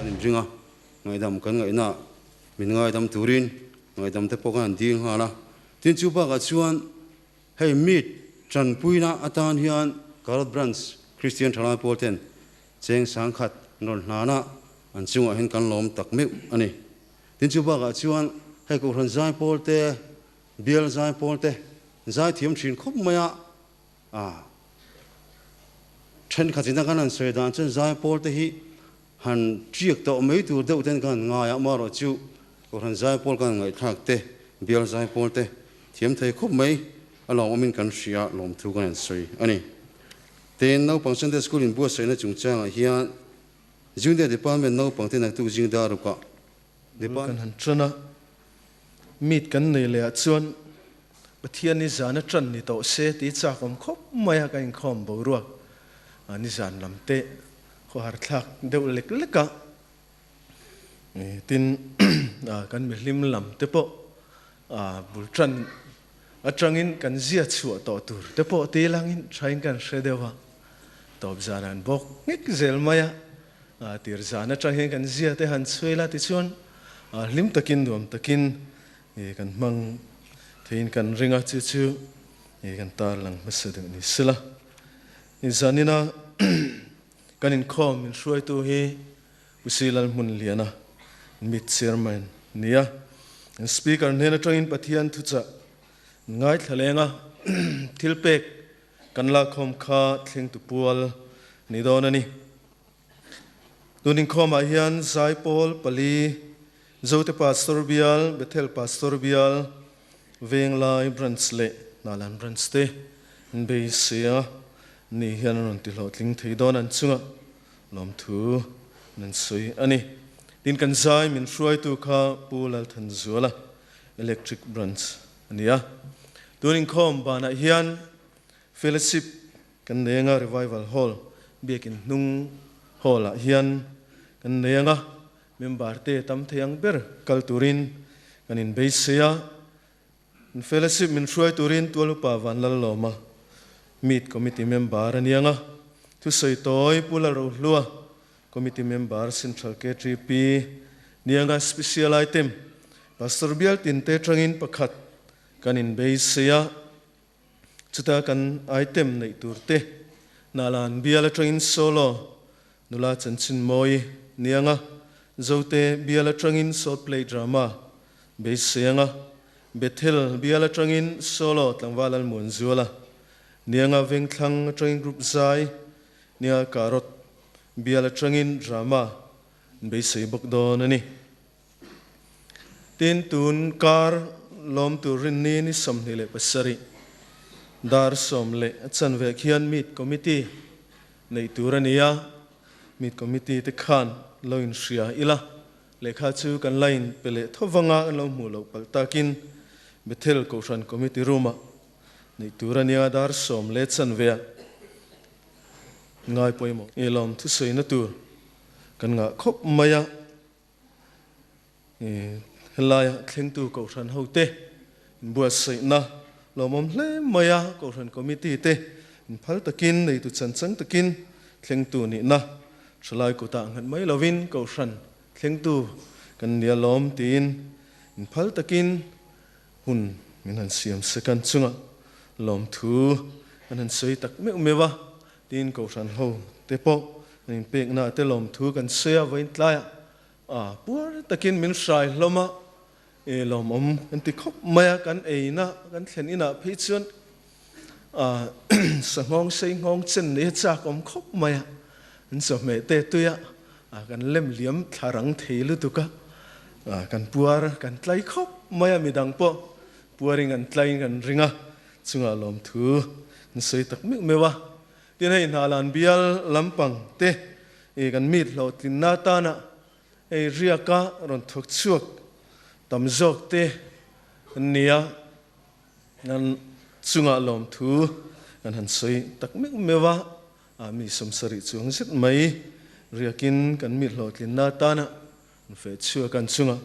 kan inring a, ngaihdam kan ngaihna min ngaidam turin ngaihdam te pawh kan han dil nghal a. Tin chu bakah chuan hei meet tanpuina atan hian Karot Branch Kristian Thalai Pawl ten cheng sangkhat an rawn hlan a, an chungah hian kan lawm tak meuh a ni. Tin chu bakah chuan hei Kohhran Zaipawl te, Bial Zaipawl te zaithiam thin khawp mai a, A thenkhat ina kan han sawi dan chuan zaipawl te hi han tiak tawh mai tur deuh ten ka han ngai a, amaherawhchu Kohhran zaipawl kan han ngaihthlak te, bial zaipawl te thiam thei khawp mai a lawmawmin kan hria lawmthu kan han sawi a ni. Tin, naupang Sunday School inbuatsaihna chungchangah hian Junior Department naupang te naktuk zing dar rukah Kan han ṭan a, meet kan nei leh ah chuan Pathian ni zan a ṭan ni tawh se tih chak awm khawp mai a, ka inkhawm boruak a nizan lam te khawhar thlak deuh lek lek a, tin kan mihlim lam te pawh bul ṭan aṭangin kan zia chhuah tawh tur te pawh ti langin ṭhain kan hre deuh a, tawp zan an bawk ngek zel mai a. Tir zan atang hian kan zia te han chhuai la tichuan hlim takin nuam takin kan hmang theiin kan ring a, chu chu kan tarlang hmasa deuh ni sela. Zanina kan inkhawm min hruaitu hi Pu Si Lalhmunliana, Meet Chairman ni a. Speaker hnen atangin Pathian thuchah ngaithla leng a, thilpek kan lakkhawm kha thlengtu pual ni dawn a ni. Tun inkhawmah hian Zaipawl pali, Zote Pastor Bial, Bethel Pastor Bial, Venglai Branch leh Hnalan Branch te an beisei a, ni hian an rawn ti hlawhtling thei dawn an chunga lawmthu an sawi a ni. Tin, kan zai min hruaitu kha Pu Lalthanzuala, Electric Branch a ni a. Tun inkhawm banah hian Fellowship Kan nei anga Revival Hall biakin hnung hall ah hian kan nei anga member te tam thei ang ber kal turin kan in beisei a, kan fellowship min hruai turin Tualupa Vanlallawma Meet Committee member a ni anga, thusawi tawi Pu Lalrohlua Committee member Central KTP ni anga Special Item Pastor Bialtin te tangin pakhat kan in beisei a. Chuta kan item neih tur te Nalan bial atangin solo nula chanchin mawi nianga Zote bial atangin short play drama beisei anga Bethel bial atangin solo tlangval Almuanzuala nianga Vengthlang atangin group zai nia Karot bial atangin drama beisei bawk dawn a ni. Tin, tun kar lawm tur rinni ni 27 dar 10:15 khian Meet Committee neih tur a ni a, Meet Committee te khan lo inhria ila, lehkha chu kan la in pe leh tho vanga kan lo hmuh loh palh takin Bethel Kohhran Committee Room-ah neih tur a nia dar 10:15 ngai pawimawh nge lawm thusawina tur kan ngah khawp mai a. Helaia thlengtu Kohhran hote inbuatsaihna lawmawm hle mai a, Kohhran Committee te inphal takin, neitu chanchang takin thlengtu nihna thalai kutah nghat mai lovin Kohhran thlengtu kan nia lawm tiin inphal takin hun min han siam sekan chunga lawmthu an han sawi tak meuh meuh a. Tin, Kohhran ho te pawh an inpekna te lawmthu kan sawi a, vawiin tlaiah a puar takin min hrai hlawm a, e lawmawm kan ti khawp mai a, kan eina kan thlen inah phei chuan a sanghawng sei nghawng chen nei a chak awm khawp mai a, an chawhmeh te tui a, kan lem liam thla rang thei lutuk a, kan puar kan tlai khawp mai a, midang pawh puarin kan tlaiin kan ring a. Chungah lawmthu an sawi tak meuh meuh a, tin hei Hnalan bial lampang te i kan meet hlawhtlinna atana hei riaka rawn thawk chhuak tam zawk te an ni a, an chungah lawmthu kan han sawi tak meuh meuh a, a mi 70 chuang zet mai riakin kan meet hlawhtlinna atana an feh chhuak an chungah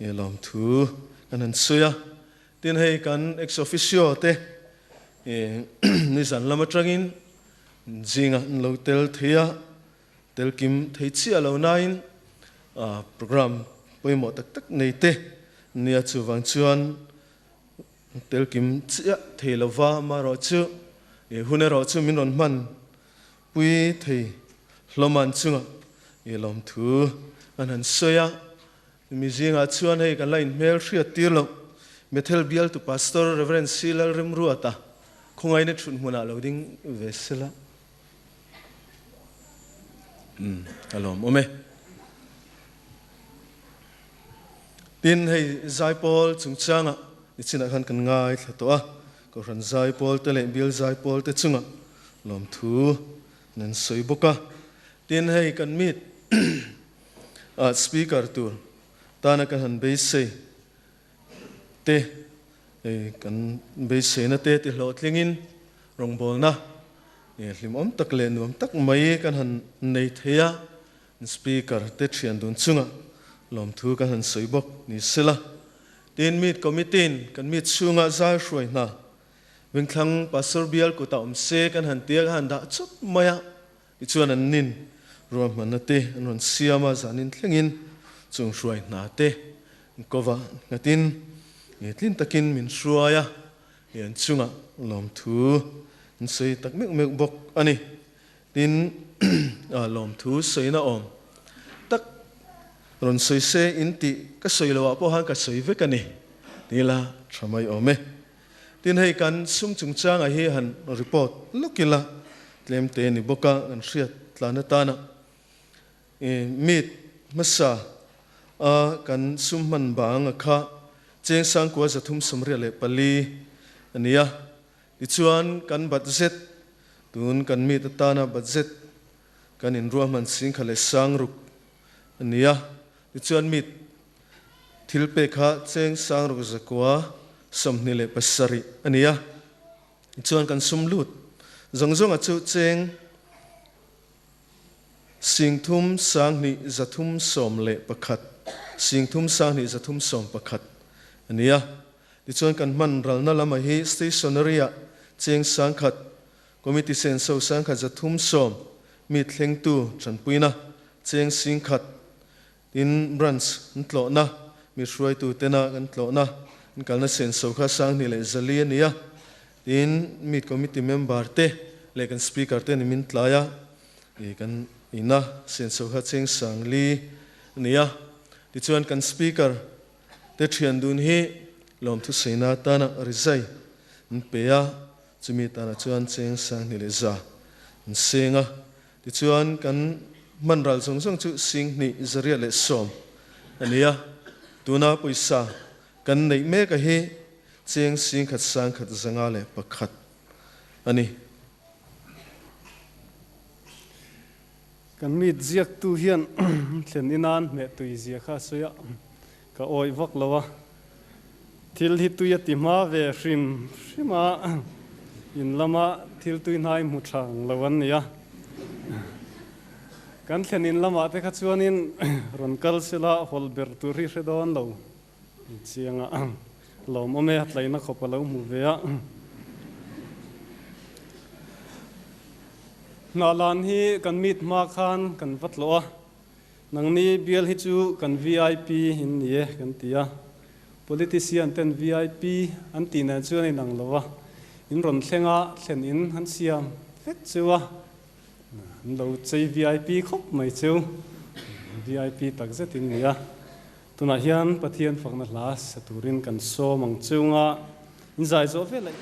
i lawmthu kan han sawi a. Tin hei kan ex officio te nizan lam atangin zingah an lo tel thei a, tel kim thei chiah lo nain Program pawimawh tak tak nei te nia chuvang chuan telkim chiah thei lova amaherawhchu i hun erawh chu min rawn hman pui thei hlawm an chunga i lawmthu an han sawi a. Mi zingah chuan hei kan la inhmel hriat tir loh Bethel bialtu Pastor Rev. C. Lalrimruata khawngaihna thut hmunah lo ding ve sela. Umm a lawm awm e. Tin, hei Zaipawl chungchangah nichinah khan kan ngaithla tawh a, Kohhran Zaipawl te leh Bial Zaipawl te chungah lawmthu an sawi bawk a. Tin, hei kan meet ah Speaker tur tana kan han beisei te, hei kan beiseina te ti hlawhtlingin rawngbawlna hlimawm tak leh nuam tak mai kan han nei thei a, Speaker te thian dun chunga lawmthu kan han sawi bawk ni sela. Tin, meet committee-in kan meet chhunga zai hruai hna Vengthlang Pastor bial kutah awm se kan han tia ka han dah chawp mai a. Tichuan an nin ruahmanna te an rawn siam a, zanin thlengin chung hruai hna te kova nghatin tlin takin min hruai a, hei an chungah lawmthu an sawi tak meuh meuh bawk a ni. Tin, lawmthu sawina awm tak rawn sawi se in tih ka sawi loh ah pawh khan ka sawi vek a ni tila tha mai awm e. Tin hei kan sum chungchangah hi han report lawk ila tlem te ni bawk a kan hriat tlan atana meet hmasa a kan sum hman bang a kha cheng sangkua 384 a ni a, tichuan kan budget tun kan meet atana budget kan inruahman singkha leh sangruk a ni a, tichuan meet Thil pek kha cheng sangruk 927 a ni a, tichuan kan sum lut zawng zawnga chu cheng 3 2 311, 3 2 311 a ni a. Tichuan kan hman ralna lama hi stationery-ah cheng 10,000, committee senso 1,310, mi thlengtu tanpuina cheng 1,000, Tin, branch an tlawhna, mi hruaitu tena kan tlawhna, an kalna senso kha 2,400 a ni a. Tin, mi committee member te leh kan speaker te ni min tlai a, i kan ina senso kha cheng 4,000 a ni a. Tichuan kan speaker te thian dun hi lawmthu saina atana rizai an pe a, chumi tana chuan cheng 2,100 an seng a. Tichuan, kan hman ral zawng zawng chu 2,210 a ni a, tuna pawisa kan neih mek a hi cheng 1,151 a ni. Kan meet ziaktu hian thlen inan hmeh tui zia kha a sawi a, ka awih vak lo a, thil hi tui a ti hma ve hrim hrim a, in lama thil tui hnai hmu tha ang lo an ni a, kan thlen in lamah te kha chuanin rawn kal sela hawl ber tur hi hre dawn lo chiang a, lawmawm e a tlaina khawp a lo hmu ve a. Hnahlan hi kan meet hma khan kan va tlawh a. Nangni bial hi chu kan vip in ni e kan ti a, politician ten vip an tih nen chuan a inang lo a, in rawn thleng a, thlen in an siam vek chu a, an lo chei vip khawp mai chu, vip tak zet in ni a. Tunah hian Pathian fakna hla sa turin kan sawm ang chunga in zai zawh vel a.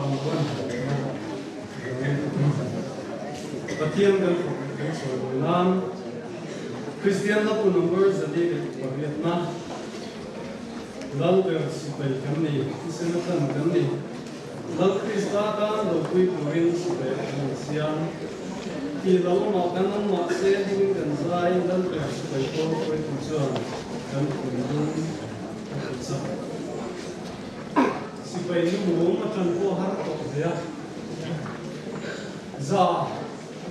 lo a ni tih Pathian kan fak leh kan sawi lawi nan Kristian Lapu number 408 na Lal ber sipai kan ni, thisen atan kan ni. Lal Krista tan lo pui turin sipai a kan siam. Ti lo mah kan awm mah se hmingin kan zai Lal ber sipai pawl hruaitu chuan kan thinlung a ti chak. Sipai nu mum a tan pawh har tawh ve a. Za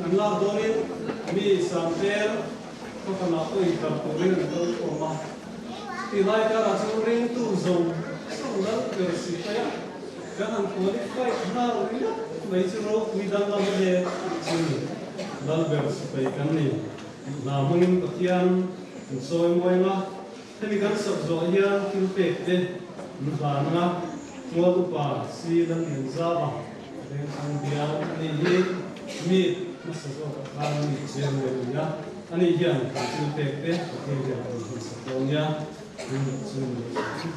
an lak dawnin mi Sangtel khawkhanah pawh inkar turin an kal khawm a. Tilai karah chuan ringtu zawng zawng lal ber sipai a, kan han qualified nghal ringawt mai chu ropui danglam hle chu ni. Lal ber sipai kan ni tih hna hmangin Pathian kan sawi mawi ang a, hemi kan sak zawh hian thil pek te an hlan ang a, Tual upa si Lallianzava Vengthlang bial a nih hi mi hmasa zawkah khan mi chiang ve a ni a, ani hian kan thil pek te Pathian hian a rawn hmansak dawn nia, tun chu ni lo se.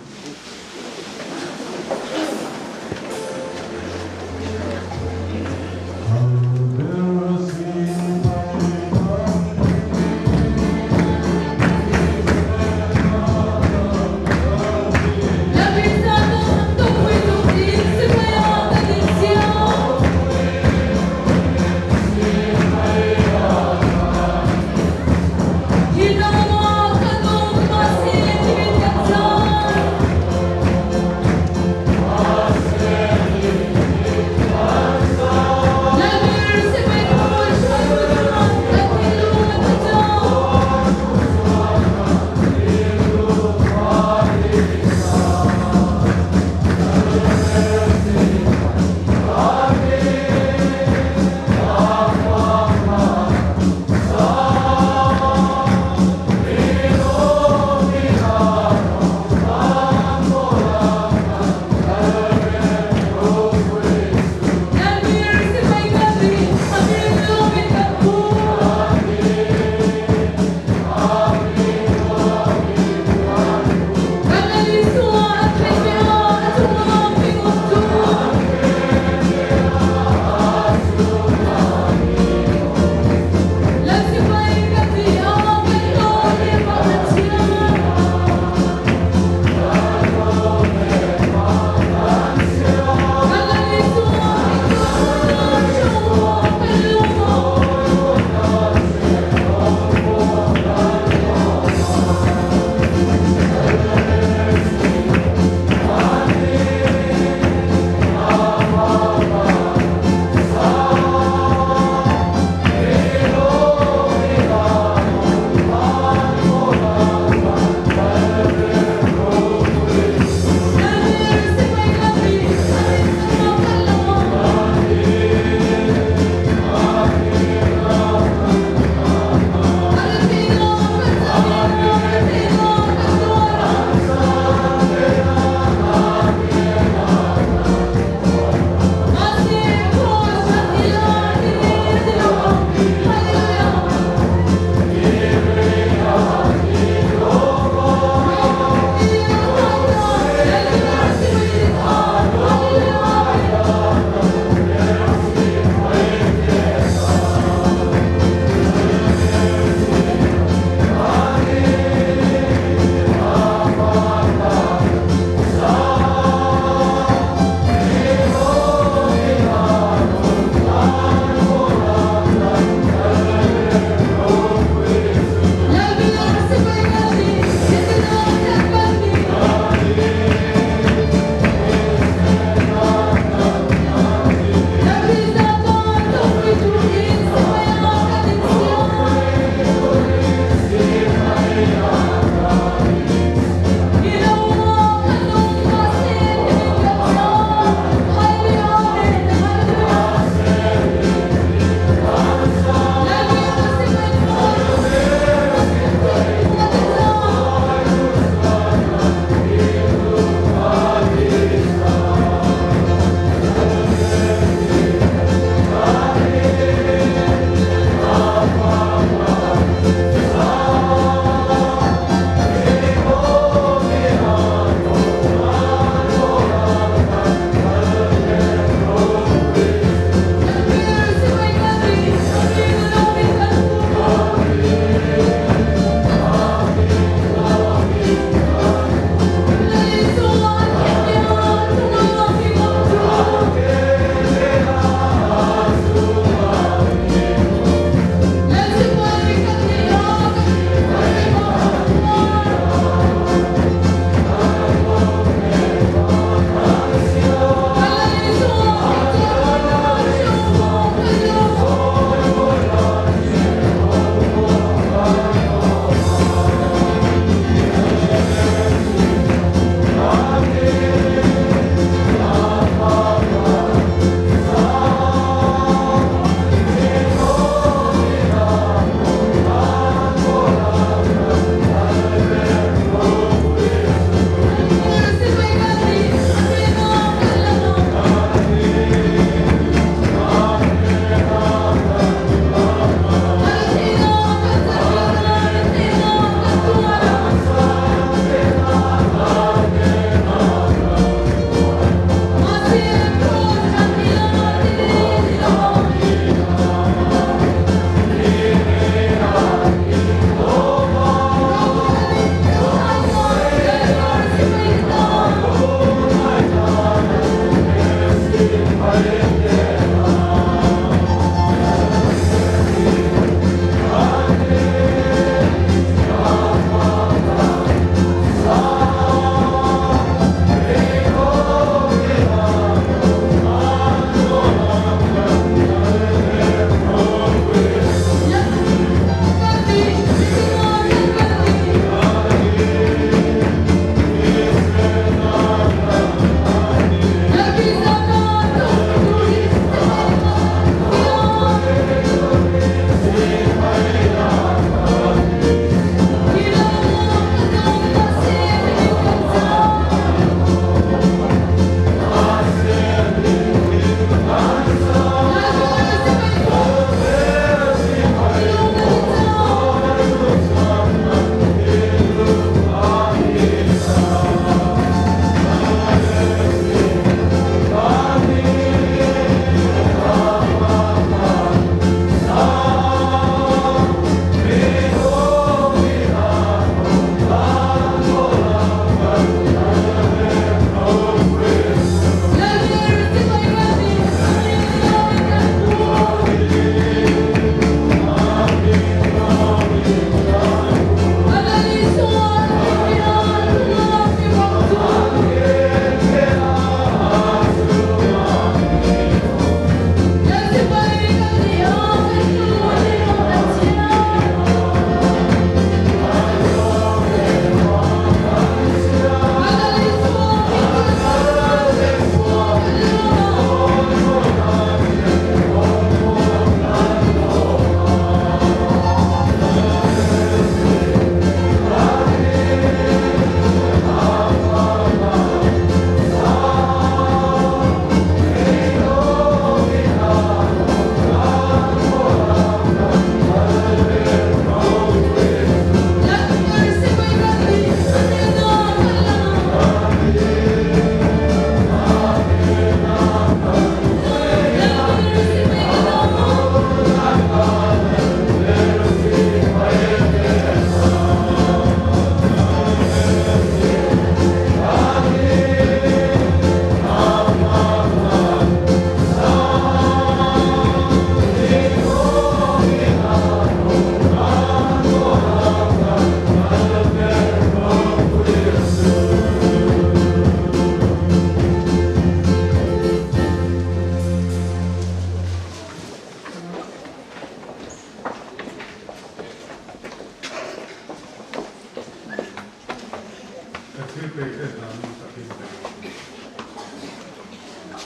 pek te hlan takin ka duh.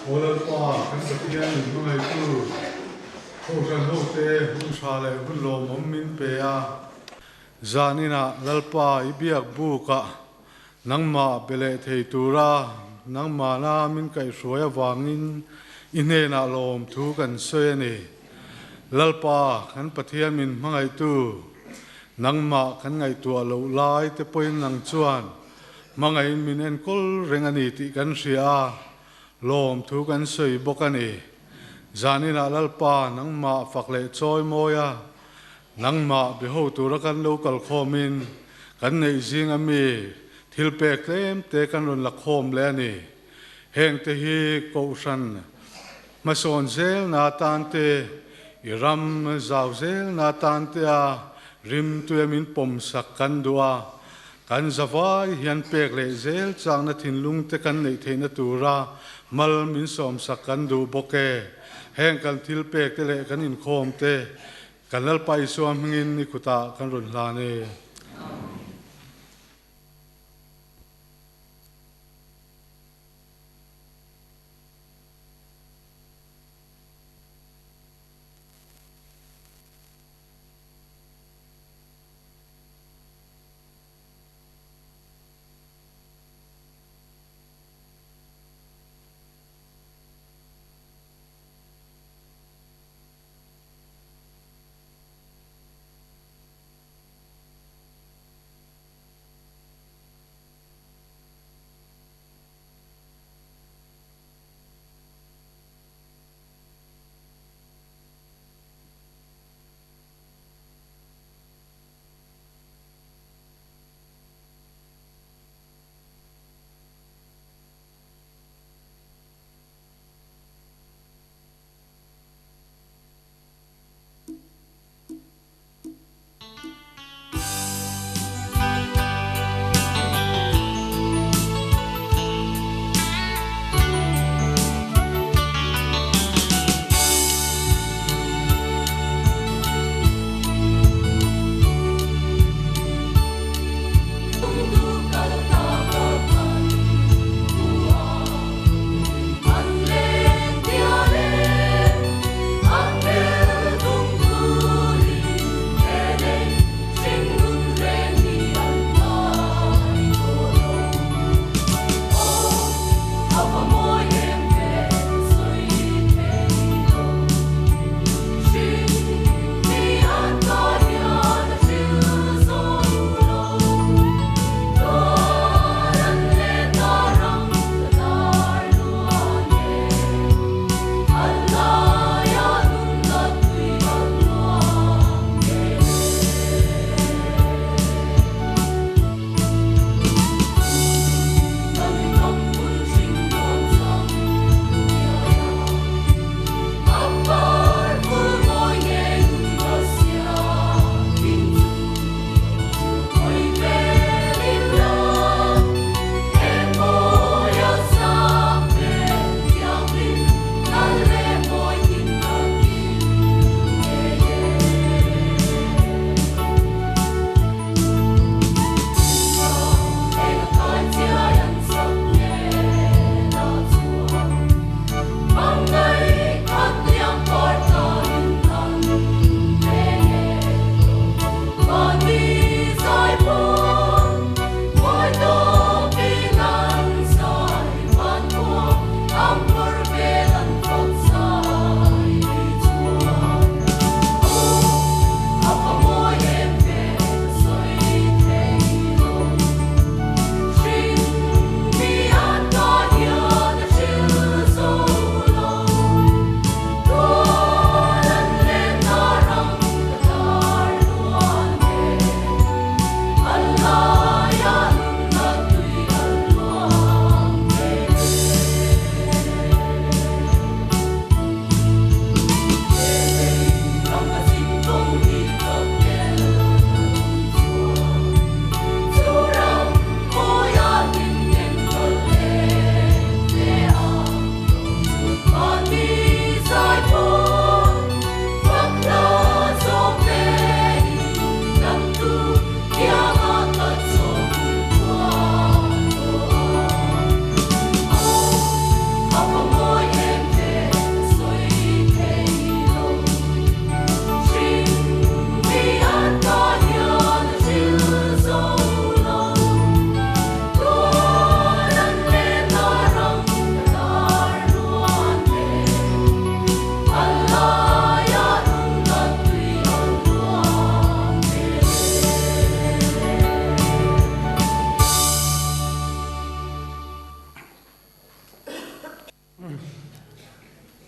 Aw Lalpa, kan Pathian min hmangaihtu, Kohhran hote hun tha leh hun lawmawm min pe a. Zan inah Lalpa i biak bukah nangmah be leh thei tura nangmahna min kaihhruai avangin i hnenah lawmthu kan sawi a ni. Lalpa, kan Pathian min hmangaihtu, nangmah kan ngaihtuah loh lai te pawhin nang chuan hmangaihin min enkawl reng a ni tih kan hria a, lawmthu kan sawi bawk a ni. Zaninah Lalpa nangmah fak leh chawi mawi a, nangmah beho tura kan lo kal khawmin kan neih zing a mi thil pek tlem te kan rawn la khawm leh a ni. Heng te hi Kohhran hmasawn zel na tan te, i ram zau zel na tan te a rimtuia min pawm sak kan duh a, Kan zavai hian pek leh zel chakna thinlung te kan neih theihna tura mal min sawmsak kan duh bawk e. Heng kan thil pek te leh kan inkhawm te kan Lalpa Isua hmingin ni kutah kan rawn hlan e.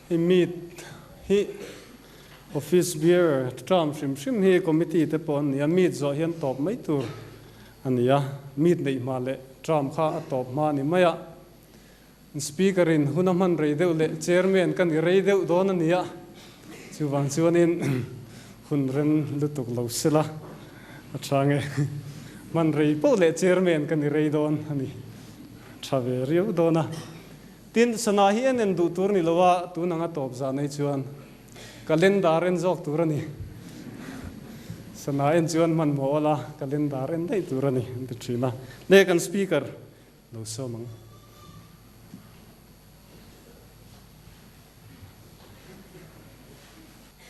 Hei meet hi office bearer term hrim hrim hi committee te pawh an ni a, meet zawh hian tawp mai tur a ni a, meet neih hma leh term kha a tawp hma a ni mai a. Speaker in hun a hman rei deuh leh chairman ka ni rei deuh dawn a ni a, chuvang chuanin hun rem lutuk lo sela a tha nge hman rei poh leh chairman ka ni rei dawn a ni tha ve riau dawn a. Tin, sana hi en en duh tur ni lo a, tun anga tawp zah nei chuan calendar en zawk tur a ni. Sana en chuan hmanhmawh awla calendar en daih tur a ni an ti thin a. Le kan speaker Lo sawm ang.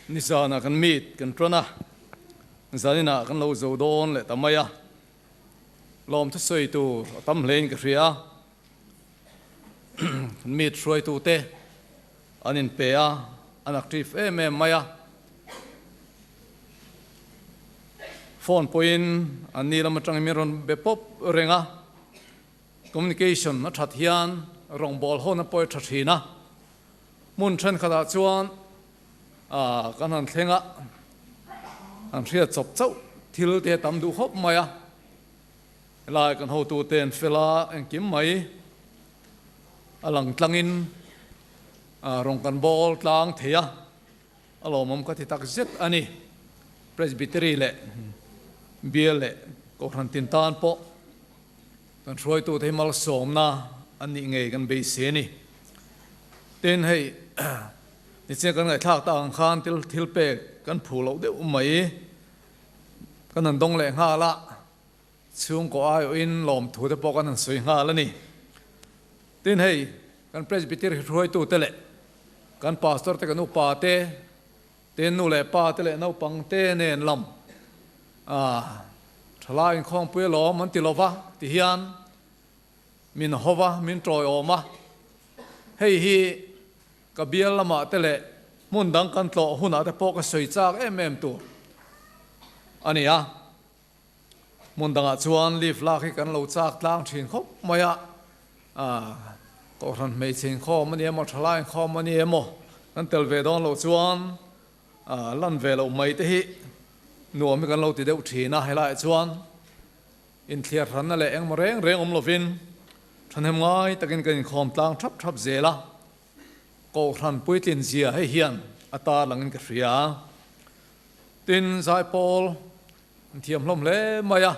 Nizanah kan meet kan ṭawn a, zaninah kan lo zo dawn leh ta mai a, lawm thusawi tur a tam hlein ka hria a, kan meet hruaitute an inpe a, an active em em mai a, Phone pawhin an ni lam atangin min rawn be pawp reng a, communication a that hian rawngbâwl hawna pawh a tha thin a, hmun thenkhatah chuan kan han thleng a, an hriat chawp chauh thil te tam duh khawp mai a, helai kan hotute an fel a, engkim mai a lang tlangin rawn kan bâwl tlang thei a. A lawmawm ka ti tak zet a ni. Presbytery leh Bial leh Kohhran tin tan pawh kan hruaitute hi malsawmna an nih ngei kan beisei a ni. Tin, hei nichin kan ngaihthlak tak ang khan thil thil pek kan phu loh deuh mai kan han dawng leh nghal a, chhungkaw aiawhin lawmthu te pawh kan han sawi nghal a ni. Tin, hei kan Presbytery hruaitute leh Kan pastor te, kan upa te, te nu leh pa te leh naupang te nen lam thalai inkhawmpui alawm an ti lova ti hian min hova, min tawiawm a. Hei hi ka bial lamah te leh hmun dang kan tlawh hunah te pawh ka sawi chak em em tur a ni a. Hmun dangah chuan leave lak hi kan lo chak tlang thin khawp mai a, Kohhran hmeichhe inkhawm a ni emaw, thalai inkhawm a ni emaw kan tel ve dawn loh chuan lan ve loh mai te hi nuam hi kan lo ti deuh thin a, helaiah chuan inthliar hranna leh engmaw reng reng awm lovin thahnem ngai takin kan inkhawm tlang thap thap zel a, Kohhran puitlin zia hei hian a tarlangin ka hria. Tin, Zaipawl An thiam hlawm hle mai a,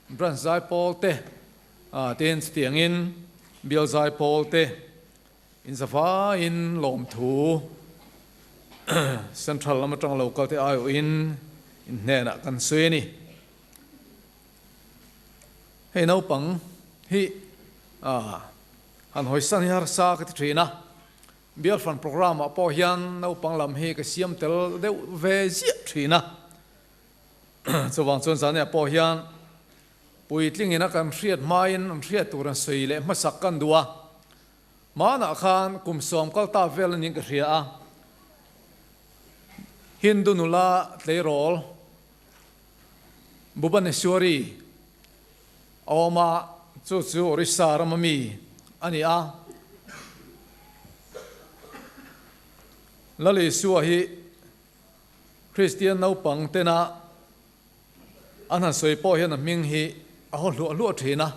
branch zaipawl te tin chutiangin bial zaipawl te inzavaiin lawmthu central lam atang lo kal te aiawhin in hnenah kan sawi a ni. Hei naupang hi han hawisan hi harsa ka ti thin a. Bialhran programme ah pawh hian naupang lam hi ka siam tel deuh ve ziah thin a, chuvang chuan zaniah pawh hian puitlingin a kan hriat hmain an hriat tur an sawi leh hmasak kan duh a, hmanah khan kum sawm kal ta vel a niin ka hria a, Hindu nula tleirawl Bhubaneswari A awm a, chu chu Orissa rama mi a ni a. Lal Isua hi Kristian naupang tena an han sawi pawh hian a hming hi a haw hluah hluah thin a.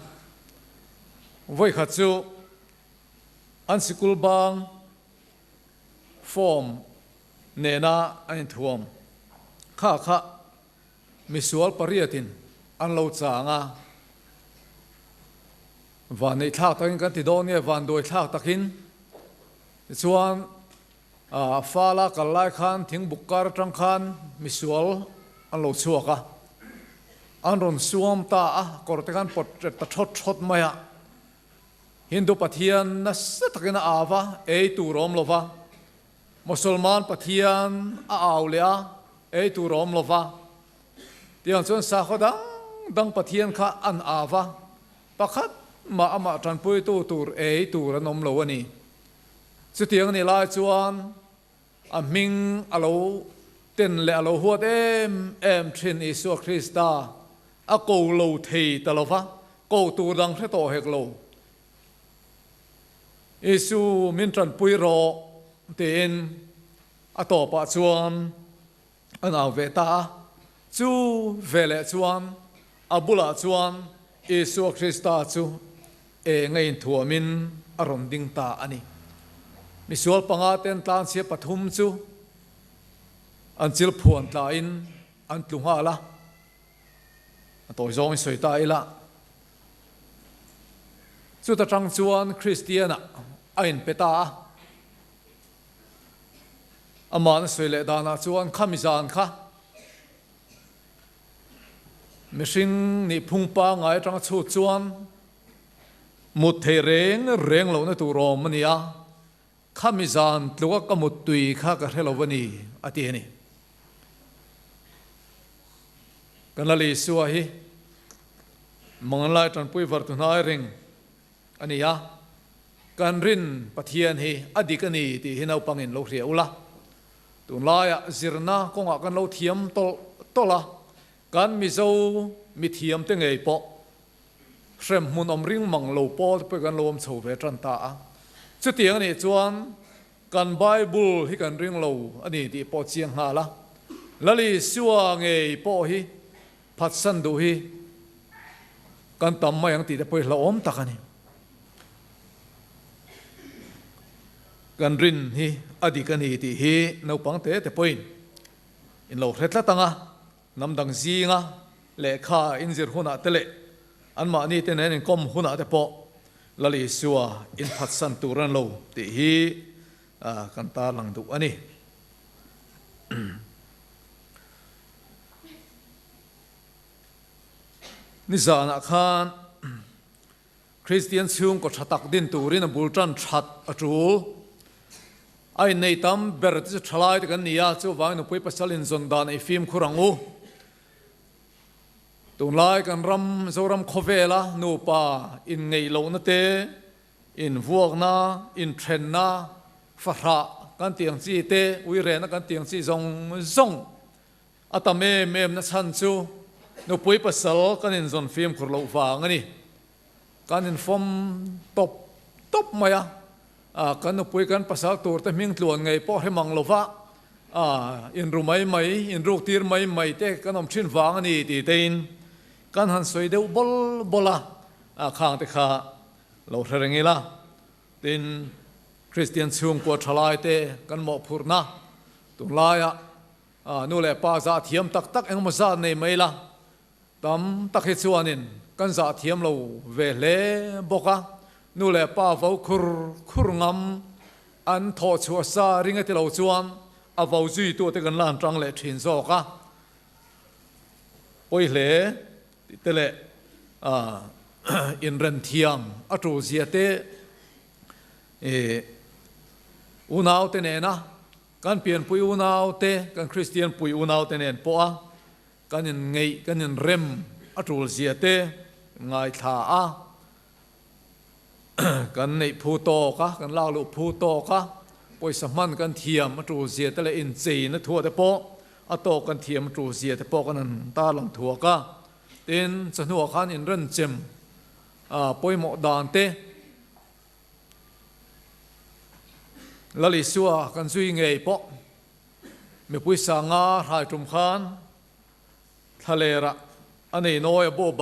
Vawikhat chu an sikul bang form nena an inthuam kha kha Misual pariatin an lo chang a, vanneih thlak takin kan ti dawn nge vanduai thlak takin. Tichuan fala kal lai khan thingbuk kar atang khan misual an lo chhuak a, an rawn suam ta a, kawr te khan pawt ret ta thawt thawt mai a. Hindu Pathian nasa takin a au va, ei tur a awm lo va. Mosolman Pathian a au leh a, ei tur a awm lo va. Tiang chuan sakhaw dang dang Pathian kha an au va, pakhat mah amah tanpuitu tur ei tur an awm lo a ni. Chutiang a nih lai chuan a hming a lo ten leh a lo huat em em thin Isua Krista a ko lo thei ta lo va, ko tur dang hre tawh hek lo. Isu min tanpui rawh tiin a tawpah chuan an au ve ta a. Chu veleh chuan a bulah chuan Isua Krista chu eng a inthuamin a rawn ding ta a ni. Misual panga ten tlanchhia pathum chu an chil phuan tlain an tlu nghal a, a tawi zawngin sawi ta ila. Chuta tang chuan Kristianah a inpe ta a. Amahna sawi leh danah chuan khami zan kha mihring nih phung pangngai atanga chhut chuan mut thei reng reng lohna tur awm a ni a, khami zan tluka ka mut tui kha ka hre lo a ni, a ti a ni. Kan Lal Isua hi Manganlai tanpui vartu hnai reng a ni a, kan rin Pathian hi a dik a ni tih hi naupangin lo hria ula. Tunlaiah zirna kawngah kan lo thiam tawlh tawlh a, kan Mizo mithiam te ngei pawh hremhmun awm ring mang lo pawl te pawh kan lo awm chho ve tan ta a. Chutiang a nih chuan kan Bible hi kan ring lo a ni tih pawh chiang nghal a, Lal Isua ngei pawh hi Phatsan duh hi kan tam mai ang tih te pawh hi hlauhawm tak a ni. Kan rin hi a dik a ni tih hi naupang te te pawhin in lo hre tlat ang a, hnam dang zinga lehkha in zir hunah te leh anmahni te nen inkawm hunah te pawh Lal Isua in phatsan tur an lo tih hi kan tarlang duh a ni. Nizanah khan Kristian chhungkaw tha tak din turin a bul tan that a tul. A innei tam ber te chu thalai te kan ni a, chuvangin nupui pasal inzawn dan ei fimkhur ang u. Tunlai kan ram Zoram khawvela nupa inngeih lohna te, Invuakna, inthenna, fahrah kan tih ang chi te, uirehna kan tih ang chi zawng zawng a tam em em na chhan chu nupui pasal kan inzawn fimkhur loh vang a ni. Kan infawm tawp tawp mai a, kan nupui kan pasal tur te hming tluan ngei pawh hre mang lova inru mai mai, inruk tir mai mai te kan awm thin vang a ni tih tein kan han sawi deuh bawl bawl a, khang te kha Lo hre reng ila, tin, Kristian chhungkua thalai te kan mawhphurhna tunlaiah nu leh pa zah thiam tak tak engemaw zat nei mai ila, tam tak hi chuanin kan zah thiam lo ve hle bawk a, nu leh pa vo khur khur ngam an thawh chhuah sa ring a ti lo chuan a vo zuitu te kan la han tang leh thin zawk a, pawi hle. Tih te leh inren thiam a tul zia te unau te nena kan pianpui unau te, kan Kristian pui unau te nen pawh a kan inngeih, kan inrem a tul zia te ngaithla a, kan neih phu tawk a, kan lak luh phu tawk a, pawisa hman kan thiam a tul zia te leh incheina thuah te pawh a tawk kan thiam a tul zia te pawh kan han tarlang thuak a. Tin, chawhnuah khan inrenchem pawimawh dan te Lal Isua kan zui ngei pawh mipui sanga hrai tum khan thlalerah a nei nawi a bo.